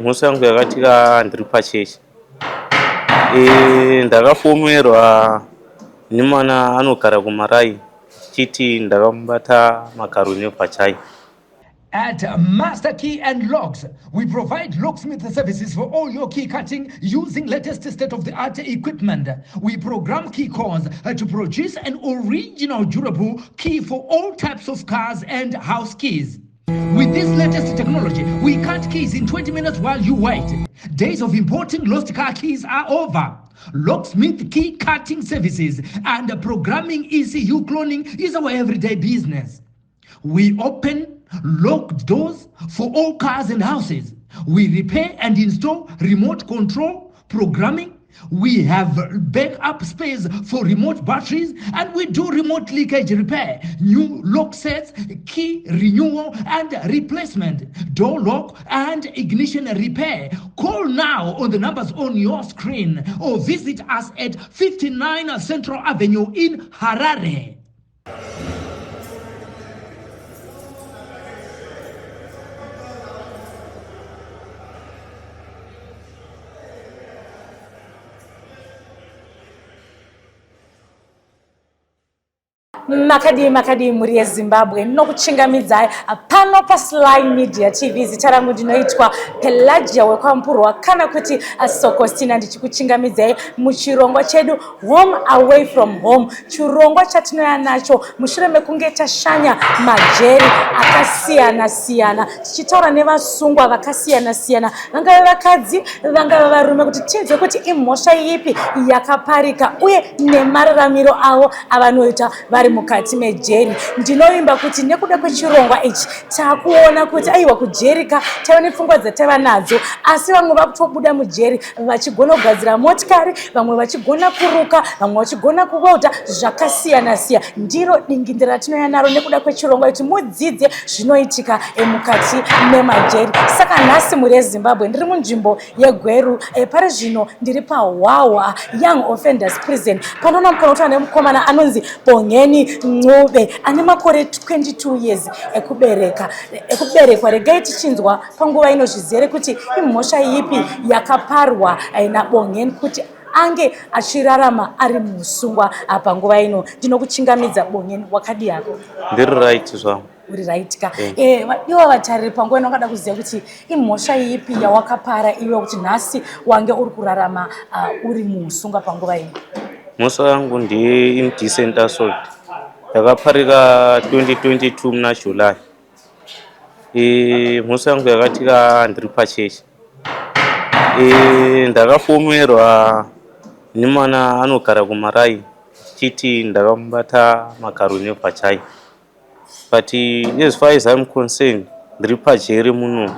Mhosva yangu yakaitika ndiri pachechi. Ndakafomerwa nemwana anogara kumaraini ndichiti ndakamubata magaro nevhachai. At Master Key and Locks, we provide locksmith services for all your key cutting using latest state-of-the-art equipment. We program key codes to produce an original durable key for all types of cars and house keys. With this latest technology, we cut keys in 20 minutes while you wait. Days of importing lost car keys are over. Locksmith key cutting services and programming ECU cloning is our everyday business. We open locked doors for all cars and houses. We repair and install remote control programming. We have backup space for remote batteries, and we do remote leakage repair, new lock sets, key renewal and replacement, door lock and ignition repair. Call now on the numbers on your screen or visit us at 59 Central Avenue in Harare. Makadii, makadii mhuri yeZimbabwe? Ndinokuchingamidzai pano paSly Media TV. Zita rangu ndinoitwa Pelagia wekwaMpurwa kana kuti Sokostina, ndichikuchingamidzai muchirongwa chedu Home Away From Home, chirongwa chatinouya nacho mushure mekunge tashanya majeri akasiyana siyana, tichitaura nevasungwa vakasiyana siyana, vangave vakadzi, vangave varume, kuti tinzwe kuti imhosva ipi yakaparika uye nemararamiro avo avanoita vari mukati mejeri. Ndinovimba kuti nekuda kwechirongwa ichi takuona kuti aiwa, kujerika taiva nepfungwa dzataiva nadzo, asi vamwe vakutobuda mujeri vachigona kugadzira motikari, vamwe vachigona kuruka, vamwe vachigona kuwelda zvakasiyana siya. Ndiro dingindira ratinouya naro nekuda kwechirongwa kuti mudzidze zvinoitika mukati memajeri. Saka nhasi, mhuri yeZimbabwe, ndiri munzvimbo yeGweru. Pari zvino ndiri paHwahwa Young Offenders Prison. Panoona mukana kutaura nemukomana anonzi Bongeni Ncube, ane makore 22 years ekuberekwa. Regai tichinzwa panguva ino zvizere kuti imhosva ipi yakaparwa naBongeni kuti ange achirarama ari musungwa panguva ino. Ndinokuchingamidza, Bongeni, wakadii hako? Ndiri right zvangu. Uri right ka? Ivo vatariri panguva ino vangada kuziva kuti imhosva ipi yawakapara iwe kuti nhasi wange uri kurarama uri musungwa panguva ino. Mhosva yangu ndeye indecent assault, yakaparika 2022 muna July. Mhosva yangu yakaitika ndiri pachechi. Ndakafomerwa nemwana anogara kumaraini ndichiti ndakamubata magaro nevhachai, but as far as I'm concerned, ndiri pajeri muno.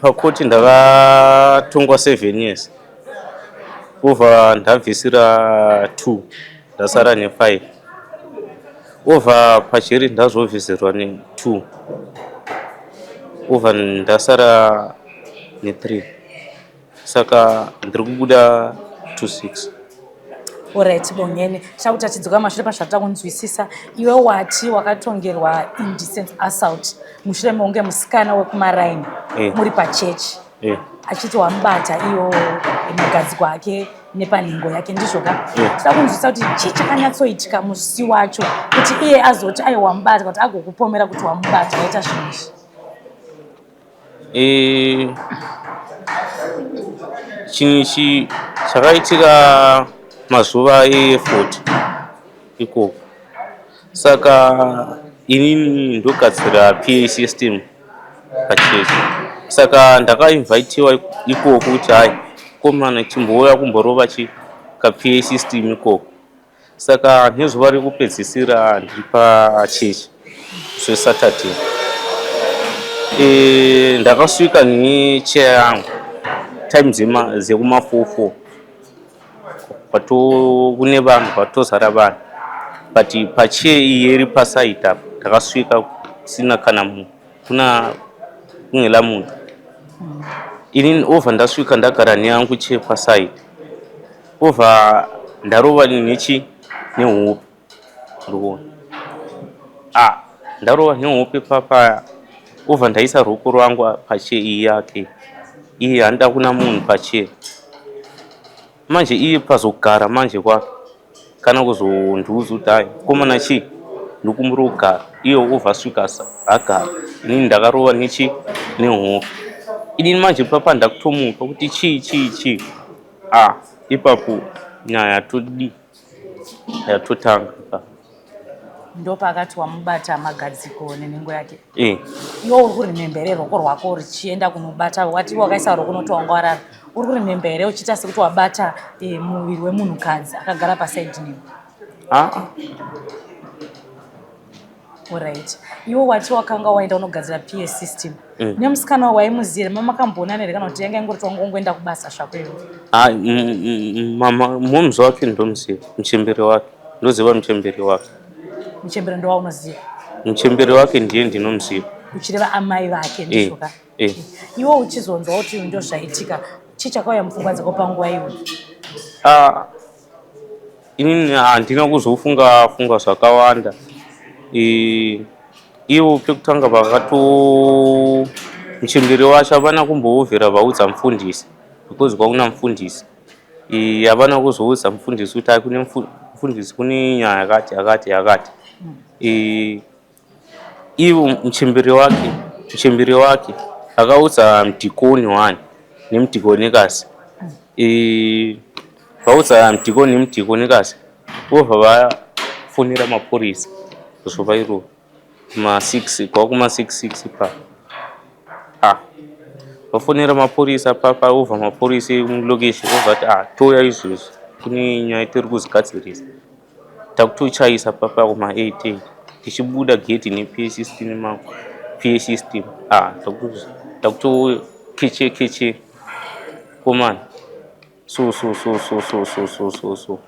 Pakoti ndakatongwa 7 years, over ndabvisira 2, ndasara ne5. Over pajeri ndazobvisirwa ne2, over ndasara ne3, saka ndiri kubuda 26. Alright, Bongeni, chakuti tachidzoka mashure pazvatida kunzwisisa. Iwe wati wakatongerwa indecent assault mushure mekunge musikana wekumaraini muri pachechi achiti wamubata iyo magadziko ake nepanhengo yake, ndizvo ka? Tida kunzwisisa kuti chii chakanyatsoitika musi wacho kuti iye azoti aiwa, wamubata, kuti agokupomera kuti wamubata, waita zvinhu izvi. Chinhu ichi chakaitika mazuva e40 ikoko. Saka inini ndogadzira PA system pachechi, saka ndakainvitiwa ikoko kuti hai, komana, chimbouya kumborova chi kaPA system ikoko. Saka nezuva rekupedzisira ndiri pachechi zveSaturday, ndakasvika necheya yangu time dzekuma4 pato kune vanhu, patozara vanhu, but pacheya iyi iri paside apa ndakasvika kusina kana munhu, kuna kungela munhu. Inini over ndasvika, ndagara neyangu chair paside, over ndarova nechi nehope. Ndikuona, ah, ndarova nehope papaya. Obva ndaisa ruoko rwangu pachair iyi yake. Iye handa kuna munhu pachair. Manje iye pazogara manje kwake kana kuzondiudza kuti hai komana chii ndokumbira kugara iye obva asvika agara inini ndakarova nechi nehope inini manje papa ndakutomuka kuti chii chii chii ah ipapo nyaya yatodii yatotanga ipapo. Ndopaakati wamubata magadziko nenhengo yake. Eh. Iwe uri kurimember here rwoko rwako richienda kunobata wati wakaisa rwoko unoti wanga warara. Uri kurimember here uchiita sekuti wabata eh, muviri wemunhukadzi akagara pasaidi newe? Ah. Alright. Iwe wati wakanga waenda unogadzira PA system. Nemusikana waimuziva mama makamboonana here kana kuti yanga ingori kuti wanga ungoenda kubasa zvako iwe? Ah, mama momzi wake ndomuziva, muchembere wake. Ndoziva muchembere wake. Muchembere ndowaunoziva? Muchembere wake ndiye ndinomuziva. Uchireva amai vake ndizvo ka? Eh. Iwe uchizonzwa kuti ndozvaitika, chii chakauya mupfungwa dzako panguva iyoyo? Ah, inini handina kuzofunga funga zvakawanda. Eh, ivo pekutanga vakato muchembere wacho havana kumboovhera vaudza mufundisi because kwakuna mufundisi. Eh, havana kuzoudza mufundisi kuti hai kune mufundisi kune nyaya yakati yakati yakati. Eh, ivo muchembere wake muchembere wake akaudza mudhikoni one nemudhikonikazi. Eh, vaudza mudhikoni nemudhikonikazi vobva vafonera mapurisa zuva iroro kuma 6 kwakuma 6 6 pa ah vafonera mapurisa papa vobva mapurisa emulokeshi vobva vati ah touya izvozvi kune nyaya tiri kuzigadzirisa takutochaisa papa kuma 8 8 tichibuda gate nePA system mangu PA system ah takuto keche keche komana so so so so so so so so so.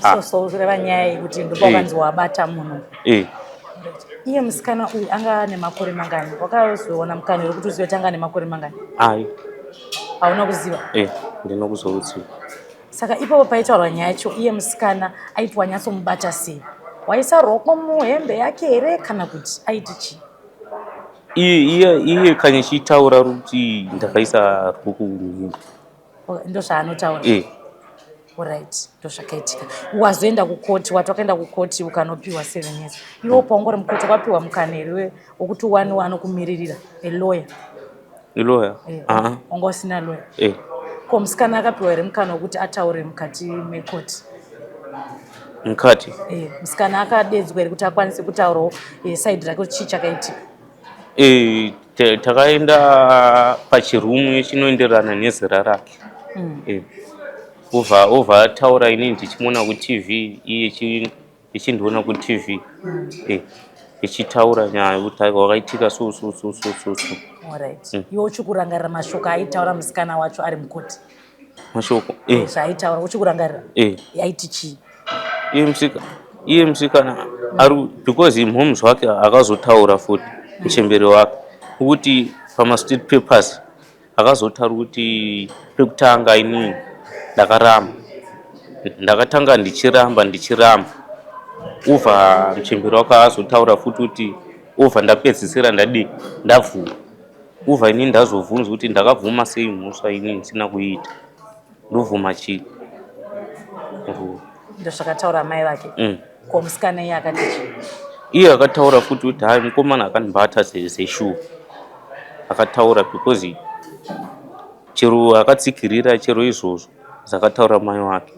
Ah. So so kureva nyaya yekuti ndopakanzi wabata munhu. Eh. Iye musikana uyu anga ane makore mangani? Wakazoona mukana wekuti uzive kuti anga ane makore mangani? Ai. Hauna kuziva? Eh, ndina kuzouziva. Saka ipapo paitaurwa nyaya yacho iye musikana aiti wanyatsomubata sei? Waisa roko muhembe yake here kana kuti aiti chii? Iye iye iye kana ichitaura kuti ndakaisa roko muhembe. Ndozvaanotaura. Eh. Alright, ndozvakaitika. Wazoenda kukoti, wati wakaenda kukoti ukanopiwa 7 years. Iwe paungori mukoti wakapiwa mukana here wekuti uwane anokumiririra, a lawyer? A lawyer? Eh, Ah. wanga usina lawyer. Eh. Ko musikana akapiwa here mukana wekuti ataure mukati mekoti? Mukati? Eh, musikana akadedzwa here kuti akwanise kutaurawo eh, side rake kuti chii chakaitika? Eh, takaenda pachirumu chinoenderana nezera rake. Eh, obva obva ataura inini ndichimuona kuTV iye ichindiona kuTV. Eh, ichitaura nyaya yekuti wakaitika so so so so so so. Alright. Iwe uchikurangarira mashoko aitaura musikana wacho ari mukoti? Mashoko? Eh. Zvaaitaura uchikurangarira? Eh. Yaiti chii? Iye musika iye musikana ari because mhoms wake akazotaura futi muchembere wake kuti pama-state papers akazotaura kuti pekutanga inini ndakaramba ndakatanga ndichiramba ndichiramba ubva muchembere wake azotaura futi kuti ubva ndapedzisira ndadii ndabvuma ubva inini ndazobvunzwa kuti ndakabvuma sei mhosva inini ndisina kuiita ndobvuma chii. Ndozvakataura amai vake. Ko musikana iye akati chii? Iye akataura futi kuti hai mukomana akandibata zeshuwa akataura because chero akatsigirira chero izvozvo zvakataura mai wake.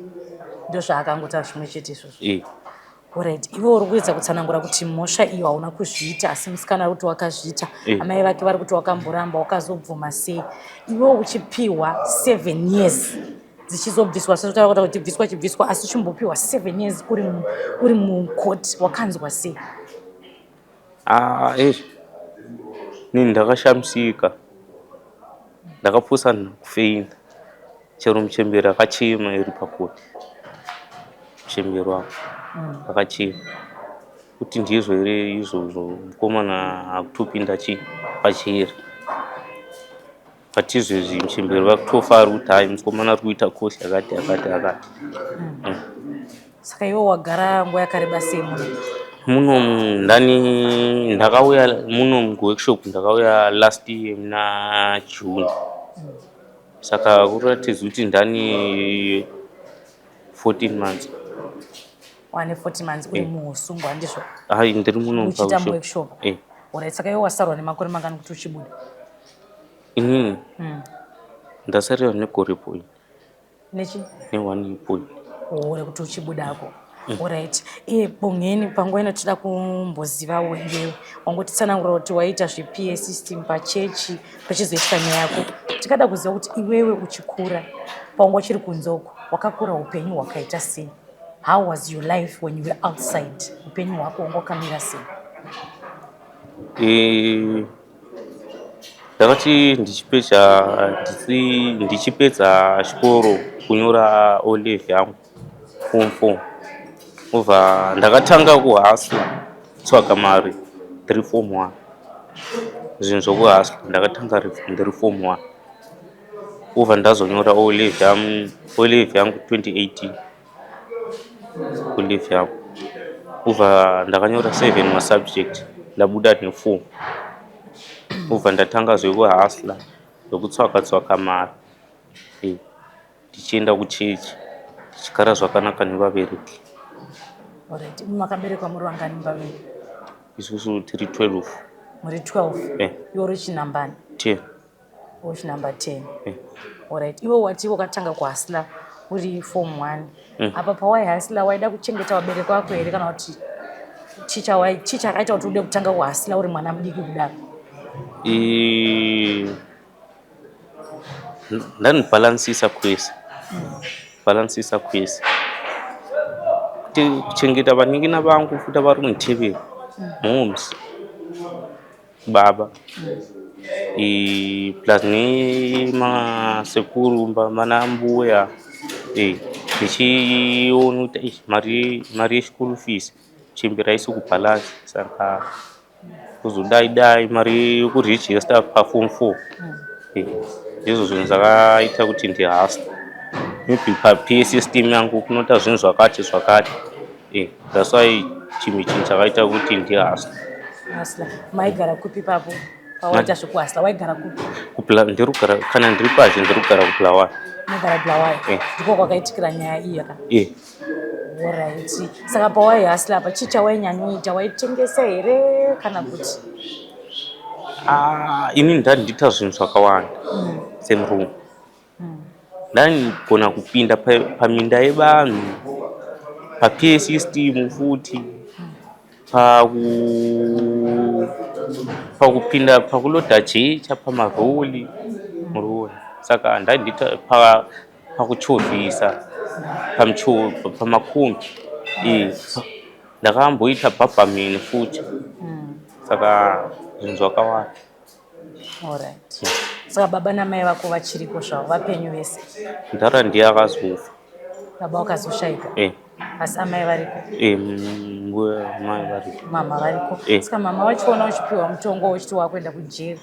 Ndozvaakangotaura zvimwe chete izvozvo. Eh. Alright, iwe uri kuedza kutsanangura kuti mhosva iyo hauna kuzviita asi musikana ari kuti wakazviita. Amai vake vari kuti wakamboramba wakazobvuma sei. Iwe uchipiwa 7 years dzichizobviswa sezvotaura kuti chibviswa chibviswa asi uchimbopiwa 7 years uri mukoti wakanzwa sei? Ah, eh. Nini ndakashamisika. Ndakapusa kufeinda. Chero muchembere akachema iri pakoti. Muchembere wangu akachema. Kuti ndizvo here izvozvo mukomana akutopinda chi pajeri. But izvezvi muchembere vakutofara kuti hai mukomana ari kuita kosi yakati yakati yakati. Saka iwe wagara nguva yakareba sei muno? Muno ndani ndakauya muno kuworkshop, ndakauya last year muna June, saka kuratidza kuti ndani 14 months. Wane 40 months uri muusungwa, ndizvo? Hai, ndiri muno Uchiita paworkshop. Muworkshop? Eh. Alright, saka iwe wasarwa nemakore mangani kuti uchibuda? Inini ndasarirwa negore point. Nechi? Ne1 point. Ore kuti uchibudako. Alright, iye Bongeni, panguva ino tinoda kumbozivawo iwewe wangotitsanangura kuti waita zvePA system pachechi, pachizoitika nyaya yako. Tikada kuziva kuti iwewe uchikura, pawanga uchiri kunze uko, wakakura upenyu hwakaita sei? How was your life when you were outside? Upenyu hwako wanga wakamira sei? Ndakati ndichipedza chikoro, kunyora O level yangu, form 4, obva ndakatanga kuhustler, kutsvaga mari ndiri form 1. Zvinhu zvokuhustler ndakatanga ndiri form 1, obva ndazonyora O level yangu, O level yangu 2018. O level yangu, obva ndakanyora 7 masubject, ndabuda ne4. Obva ndatanga zvekuhustler, zvekutsvaka tsvaka mari, ndichienda kuchechi, ndichigara zvakanaka nevabereki. Alright, imi makaberekwa muri vangani mumba menyu? Isusu tiri 12. Muri 12? Eh. Iwe uri chinambani? 10. Uri chinamba 10? Eh. Alright, iwe wati wakatanga kuhustler uri form 1. Apa pawaihustler, waida kuchengeta vabereki vako here, kana kuti chii chakaita kuti ude kutanga kuhustler uri mwana mudiki kudaro? Ndanibhalansisa kwese, bhalansisa kwese, kuti kuchengeta vanin'ina vangu futi vari kunditevera, moms, baba, plus nemasekuru, mana mbuya, ndichiona kuti eish, mari yeschool fees chembera haisi kubhalansa, saka kuzodai dai mari yekuregister paform 4. Ndizvo zvinhu zvakaita kuti ndihustle. Maybe paPA system yangu kunoita zvinhu zvakati zvakati. That's why chimwe chinhu chakaita kuti ndihustle. Hustler, maigara kupi ipapo pawaita zvekuhustler? Waigara kupi? Ndiri kugara, kana ndiri pazhe, ndiri kugara kuBulawayo. Maigara Bulawayo? Eh. Ndiko kwakaitikira nyaya iyi yaka? Eh. Alright, saka pawaihustler apa, chii chawainyanyoita? Waitengesa here kana kuti? Ah, ini ndandiita zvinhu zvakawanda semurungu. Ndaigona kupinda paminda yevanhu, paPA system futi, pakupinda pakuloda jecha pamaroli murori. Saka ndandiita pakuchovhisa pamakombi. Ndakamboita barberman futi, saka zvinhu zvakawanda. Alright, saka baba namai vako vachiriko zvavo, vapenyu vese? Mudhara ndiye akazofa. Baba vakazoshayika? Eh. Asi amai variko? Eh, mbuya mai variko. Mama variko? Eh. Saka mama vachiona uchipiwa mutongo uchiti wakuenda kujeri,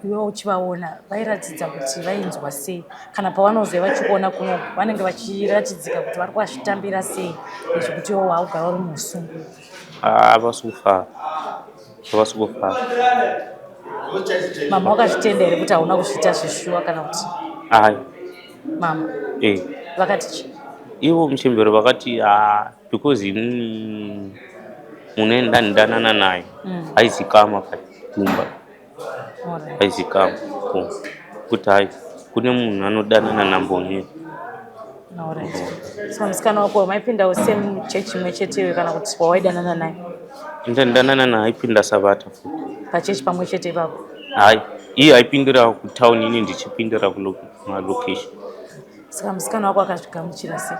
iwe uchivaona, vairatidza kuti vainzwa sei? Kana pavanozouya vachikuona kuno, vanenge vachiratidzika kuti vari kuvazvitambira sei nezvekuti iwe waugara uri muusungwa? Ah, havasi kufara, havasi kufara. Mama wakazvitenda here kuti hauna kuzviita zveshuwa, kana kuti? Hai. Mama? Eh. Vakati chii? Ivo muchembero vakati, ah, because inini mune ndandanana naye aizikama pakumba. Aizikama kumba kuti hai, kune munhu anodanana naMboneni. Alright. Saka musikana wako maipindawo same chechi imwe cheteyo, kana kuti wawaidanana naye? Ndandanana naye aipinda Sabata futi. Pachechi pamwe chete ipapo? Hai, iye aipindira kutauni, ini ndichipindira kumalocation. Saka musikana wako akazvigamuchira sei?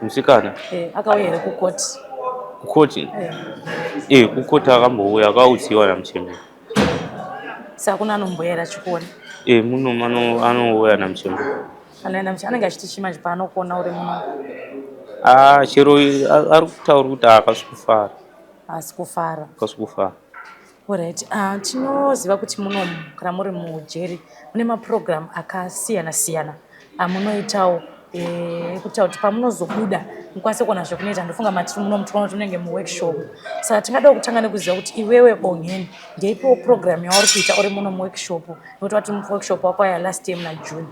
Musikana? Eh, akauya here kukoti? Kukoti? Eh. Eh, kukoti akambouya, akaudziwa namuchemberi. Saka kuna anomboyera achikuona? Eh, muno anouya namuchemberi. Anoenda anenge achiti chii manje paanokuona uri muno? Ah, chero ari kutaura kuti haakasi kufara. Haasi kufara? Akasi kufara. Alright, tinoziva kuti munomu, kana muri mujeri, mune maprogram akasiyana siyana amunoitawo. Kuitira kuti pamunozobuda mukwanise kuona zvekunoita. Ndofunga matiri muno mutikaona kuti munenge muworkshop, saka tingadawo kutanga nekuziva kuti iwewe Bongeni, ndeipiwo program yauri kuita uri muno muworkshop, nekuti wati muworkshop wakauya last year muna June,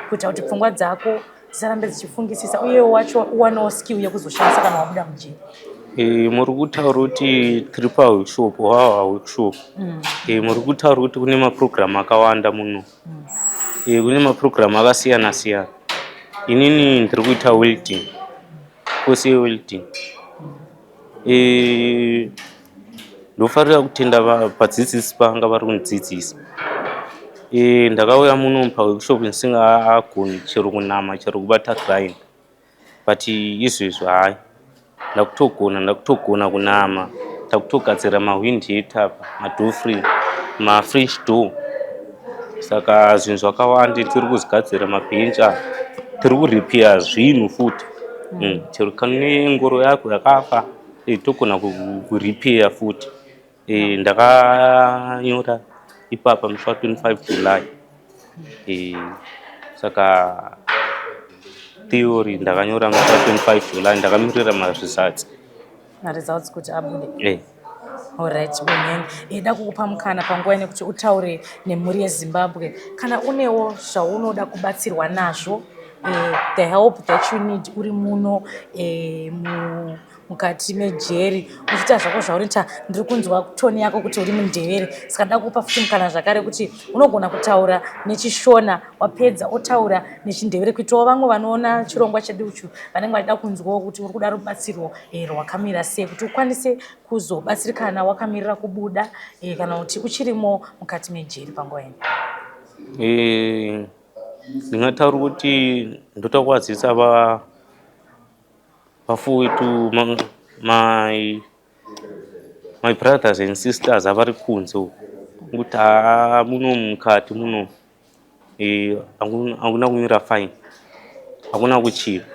kuita kuti pfungwa dzako dzisarambe dzichifungisisa uyewo wacho uwanewo skill yekuzoshandisa kana wabuda mujeri? Muri kutaura kuti tiri paworkshop, wawa workshop. Muri kutaura kuti kune mapurogiramu akawanda muno. Kune mapurogiramu akasiyana siyana. Inini ndiri kuita welding, course yewelding. Ndofarira kutenda vadzidzisi vanga vari kundidzidzisa. Ndakauya muno paworkshop ndisingagoni chero kunama, chero kubata grinder, but izvezvi hayi, ndakutogona, ndakutogona kunama, ndakutogadzira mahwindi etapa, madoor frame, mafrench door. Saka zvinhu zvakawanda tiri kuzvigadzira, mabhenji aya tiri kurepair zvinhu futi. Chero kane ngoro yako yakafa, togona kurepair futi. Ndakanyora ipapa musi wa25 July. Saka theory ndakanyora musi wa25 July, ndakamirira maresults. Maresults kuti abude. Alright, Bongeni, ida kukupa mukana panguva ine kuti utaure nemhuri yeZimbabwe kana unewo zvaunoda kubatsirwa nazvo, the help that you need uri muno mukati mejeri uchiita zvako zvaunoita. Ndiri kunzwa tone yako kuti uri muNdevere, saka nda kukupa futi mukana zvakare kuti unogona kutaura nechiShona, wapedza otaura nechiNdevere, kuitawo vamwe vanoona chirongwa chedu ichu vanenge vachida kunzwawo kuti uri kuda rubatsiro rwakamira sei kuti ukwanise kuzobatsirikana wakamirira kubuda kana kuti uchirimo mukati mejeri panguva ino. Ndingataura kuti ndoda kuwadzisa vafowethu, my brothers and sisters avari kunze uku, kuti haa, muno mukati muno hakuna kumira fine, hakuna kuchiva.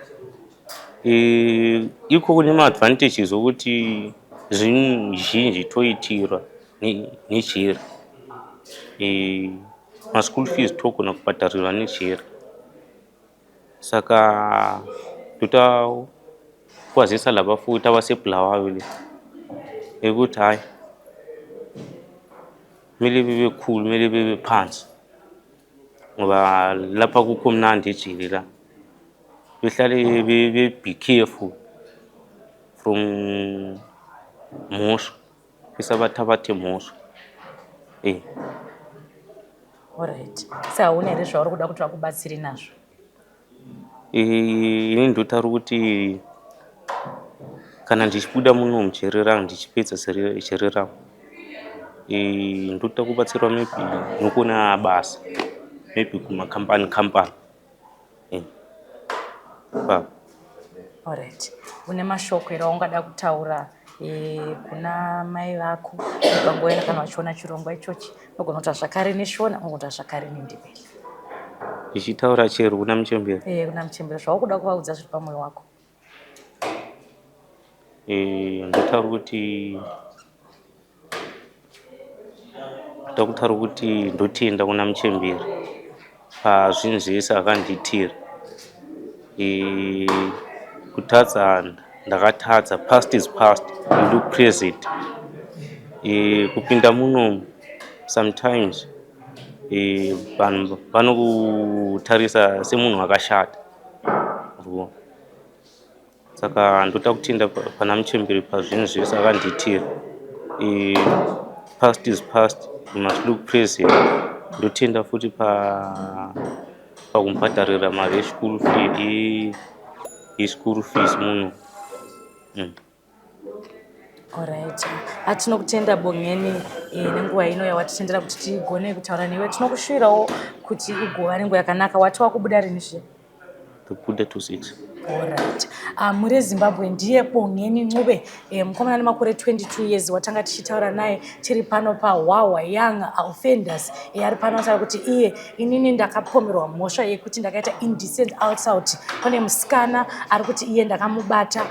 Iko kune maadvantages okuti zvinhu zhinji toitirwa nejeri. Maschool fees togona kubhadharirwa nejeri. Saka ndoda kuwazisa laba futhi abaseBulawayo le ekuthi hhayi, kumele bebe cool, kumele bebe phansi, ngoba lapha kukho mnandi ejele la. Behlale be careful from mhosva, besabathabathe mhosva. Alright, se hauna here zvauri kuda kuti vakubatsire nazvo? Ini ndotaura kuti kana ndichibuda muno mujeri rangu, ndichipedza jeri rangu, ndoda kubatsirwa maybe nokuona basa, maybe kumakambani kambani. Alright, une mashoko here aungada kutaura kuna mai vako panguva ino kana vachiona chirongwa ichochi? Unogona kutaura zvakare neShona, unogona kutaura zvakare neNdebele. Ndichitaura chero kuna muchembere? Kuna muchembere, zvaukuda kuvaudza zviri pamwoyo wako. Ndotaura kuti ndoda kutaura kuti ndotenda kuna muchembere pazvinhu zvese akandiitira. Kutadza ndakatadza, past is past, you look present. Kupinda munomu sometimes vanhu vanokutarisa semunhu akashata. Saka ndoda kutenda pana muchembere pazvinhu zvese akandiitira. Past is past, you must look present. Ndotenda futi pakumubhadharira mari yeschool fee, yeschool fees muno. Alright, atinokutenda Bongeni nenguva ino yawatitendera kuti tigone kutaura newe. Tinokushuvirawo kuti ugova nenguva yakanaka. Wati wakubuda rini zviya? Tobuda 26. Alright. Mhuri yeZimbabwe, ndiye Bongeni Ncube, mukomana nemakore 22 years watanga tichitaura naye tiri pano paWhawha Young Offenders. Ari pano ataura kuti iye, inini ndakapomerwa mhosva yekuti ndakaita indecent assault. Pane musikana ari kuti iye ndakamubata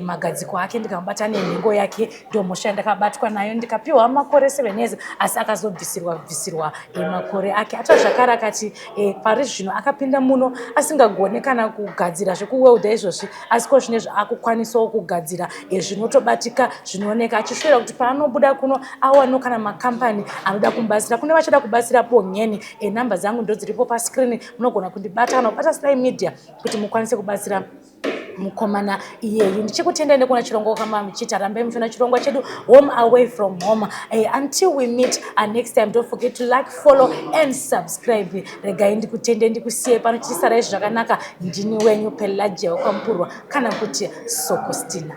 magadziko ake, ndikamubata nenhengo yake, ndo mhosva yandakabatwa nayo, ndikapiwa makore 7 years, asi akazobvisirwa bvisirwa makore ake. Ataura zvakare akati pari zvino akapinda muno asingagone kana kugadzira zvekuwelda izvozvi, asi ko zvinezvi akukwanisawo kugadzira zvinotobatika, zvinooneka, achishuwira kuti paanobuda kuno awano kana makambani anoda kumubatsira. Kune vachada kubatsira Bongeni, namba dzangu ndo dziripo pascreen, munogona kundibata kana kubata Sly Media kuti mukwanise kubatsira mukomana iyeyu. Ndichikutendai nekuona chirongwa kama muchiita. Rambai muchiona chirongwa chedu Home Away from Home. Until we meet next time, don't forget to like, follow and subscribe. Regai ndikutende, ndikusiye pano. Chisarai zvakanaka. Ndini wenyu Pelagia wekwaMupurwa, kana kuti Sokostina.